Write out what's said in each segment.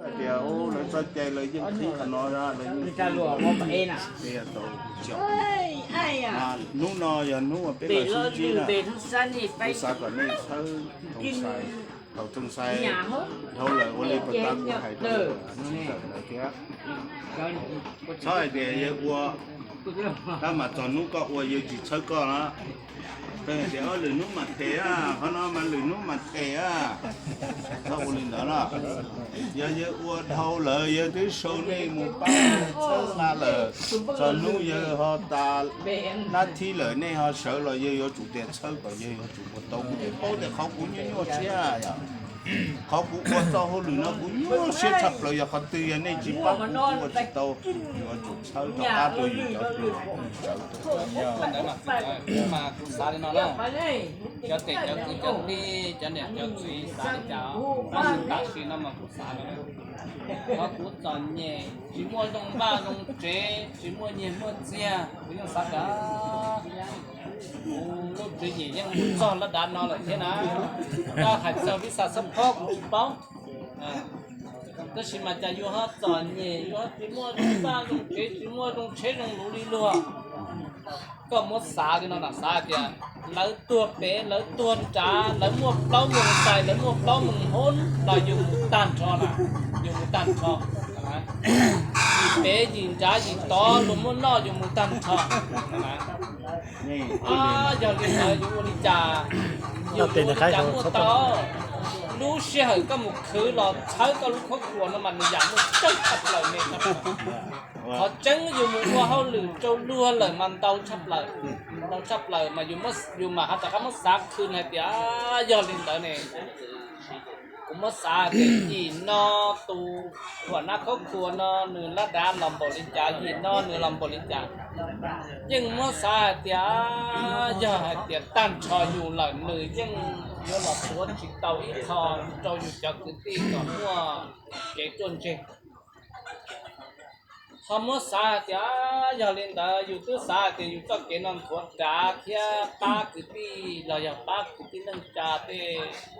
Tias lawv txoj cai lawv yeej qhib qhov no, lawv yeej qhib, tau cov. Hnub no yog hnub uas peb los sib ntsib na, kuv xav kom nej txhawb tau sai, tau txooj sai dhau lawm ua li puas tas kuv hais rau lawv thiab. Txhob hais tias yawg ua, tab mas txog hnub koj ua yawg tsis txhawb koj na. Peb hais tias lwm hnub mam them, qhov no mas lwm hnub mam them, txhob ua li ntawd na. Yog yawg ua dhau lawm yawg twb sau nej mus pab txhawb nqa lawm, txog hnub yawg ho tas nab thib lawm nej ho sawv los yawg yuav tsum tias txhawb kom yawg yuav tsum ua tau. Kuv yeej paub tias qhov kuv nyuaj nyuaj siab yom, qhov kuv ua txoj hauj lwm no kuv nyuaj siab tshaj plaws, yog qhov twg yog nej tsis pab kuv ua tsis tau, yuav tsum txhawb rov qab rau yus cov tub. Ntawd mas kuv xav li no na, cov niam cov txiv, cov niam cov txiv xav li cas, tam sim no mas kuv xav li no. Qhov kuv txom nyem tsis muaj zoo vaj zoo tsev, tsis muaj nyiaj muaj txiag, kuv yeej xav tias kuv lub tswv yim yeej mus txog lab dav no lawm thiab na. Koj hais txog vij xas xab phob kuv tsis paub, tab sis mas cas yus ho txom nyem, yus ho tsis muaj zoo vaj zoo tsev, tsis muaj zoo tsheb zoo luv li luag. Koj muab xav li no na, xav hais tias lawv tuag pem, lawv tuag nrad, lawv muaj plaub moos xais, lawv muaj plaub moos hoob los yus mus tag nrho na, yus mus tag nrho. Yim pem yim nrad yim tod luag muab noj yus mus tag nrho. Yog li ntawd yus ua li cas, yus ua li cas muaj tau? Lub sij hawm koj mus khwv los txhawb koj lub khaub khuas no mas nws yam muaj tseeb tshaj plaws ne. Qhov tseeb yus mus ua hauj lwm rau luag lawm mas ntau tshaj plaws, ntau tshaj plaws mas yus mam ho rov qab muab xav khwv hais tias yog li ntawd ne. Kuv muab xav tias yim no tus uas nab khaub khuas no nws lab dav los npaum li cas, yim no nws los npaum li cas. Yeej muab xav hais tias yog hais tias tag nrho yus lawm nws yeej yuav los tuav tsis tau ib qho rau yus cov kwv tij kom muaj kev ruaj ntseg. Ho muab xav hais tias yog li ntawd yus twb xav hais tias yus txoj kev no nthuav dav thiab pab kwv tij los yog pab kwv tij neej tsa tej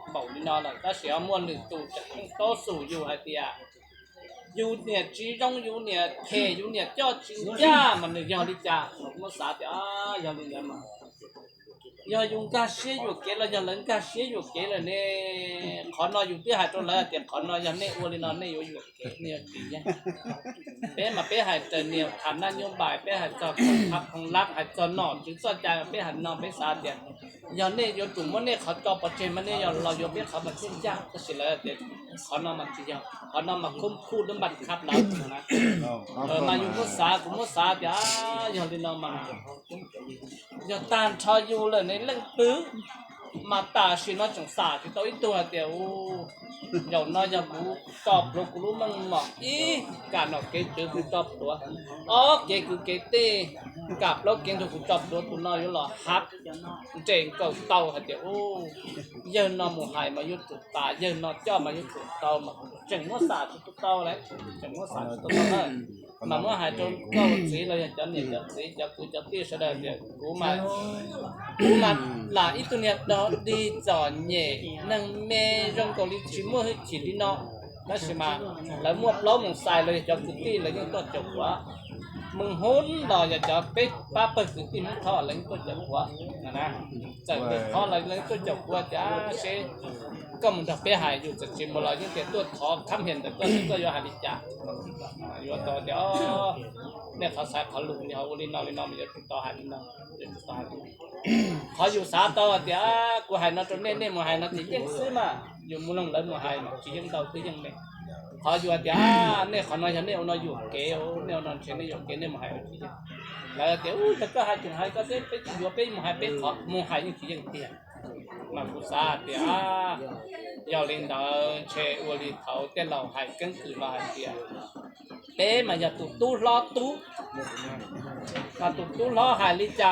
npaum li no lawm, tab sis ho muaj lwm tus tseem taub xum yus hais tias yus niam tsis zoo, yus niam them, yus niam coj tsis ncaj mas nws yog li cas. Muab xav tias yog li ntawd mas yog yus nkag siab yuam kev los yog lawv nkag siab yuam kev lawm ne. Qhov no yus twb hais rau lawv hais tias qhov no yog nej ua li no nej yuav yuam kev, nej yuav tsis yeej. Peb mas peb hais raws niam tham naj nyuj npais, peb hais txog khoom lab, hais txog nom tswv txoj cai mas peb hais no, peb xav tias yog nej yuav tsum muab nej qhov tso pov tseg mas nej yog los yuav peb qhov mas thiaj ncaj, tab sis lawv tias qhov no mas tsis yog, qhov no mas khub khuj dub npas khab lawm na. Mas yus muab xav, kuv muab xav tias yog li no mas yog tag nrho yus lawm ne leej twg mas tam sim no tseem xam tsis tau ib tug hais tias u, zaum no yog kuv tso plhuav kuv lub meej mom ib kam nom kev tswv kuv tso plhuav, ob kev kwv kev tij, kam plaub kev ntug kuv tso plhuav tus no yuav los hab nres nkaus tau hais tias u, yawg no mus hais mas yuav tsum tas, yawg no coj mas yuav tsum tau, mas tseem muab xam tsis tau lawm, tseem muab xam tsis tau lawm. Mas muab hais rau koj ua txiv los yog cov niam cov txiv cov kwv cov tij sawv daws tias kuv mas, kuv mas lam ib tug niag dog dig txom nyem neeg me zoo nkaus li tsis muaj hwj chim li no, tab sis mas lawv muaj plaub moos xais los yog cov kwv tij lawv yeej tuaj caum kuv, moos hub los yog cov peb pab pawg kwv tij Hmoob Thoj lawv yeej tuaj caum kuv. Txawm peb qhov lawv yeej tuaj caum kuv tias seb koj mus nrog peb hais, yus txawm tsis mus los yeej tias tuaj thov khab hias ntawm koj seb koj yuav hais li cas. Yuav tau tias nej qhov xaiv qhov lus yog ua li no li no mas yuav tsum tau hais li no, yuav tsum tau hais li no. Qhov yus xav tau tias kuv hais no rau nej, nej mus hais no ces yeej xwb mas, yus mus noog lawv mus hais tsis yeej ntau twb yeej me. Qhov yus tias nej qhov no yog nej ua no yuam kev, nej ua no ntshe nej yuam kev, nej mus hais tsis yeej. Lawv tias u, yog koj hais tseem hais koj xwb, peb tsis yuav, peb mus hais peb qhov, mus hais yeej tsis yeej tiag. Mas kuv xav tias yog li ntawd ntshe ua li thaud tej laus hais keeb kwm los hais tias peb mas yog tus tub hlob tub, mas tus tub hlob hais li cas